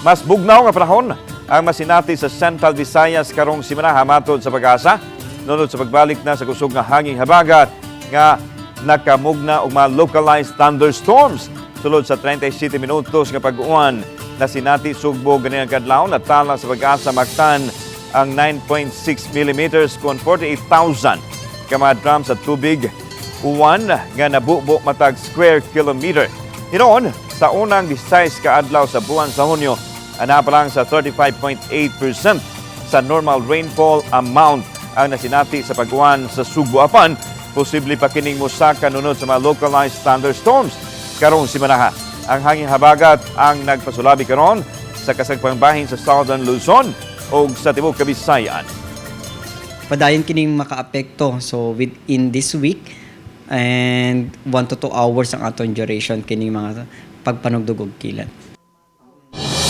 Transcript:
Mas bugnaw nga panahon ang masinati sa Central Visayas karong simana, matod sa PAGASA, nunod sa pagbalik na sa kusog nga hanging habagat nga nakamugna og mga localized thunderstorms. Sulod sa 37 minutos nga pag-uwan na sinati Sugbo ganinang kadlaw, natala sa PAGASA Mactan ang 9.6 millimeters kon 48,000 ka mga drum sa tubig uwan nga nabubo matag square kilometer. Hinuon, sa unang 16 ka adlaw sa buwan sa Hunyo, ana pa lang sa 35.8% sa normal rainfall amount ang nasinati sa pag-uwan sa Sugbo. Apan, posible pa kining mosaka nunod sa mga localized thunderstorms karong simanaha. Ang hangin habagat ang nagpasulabi karon sa kasagpang bahin sa Southern Luzon o sa tibuok Kabisayan. Padayon kining makaapekto. So within this week and 1 to 2 hours ang atong duration kining mga pagpanugdog og kilat.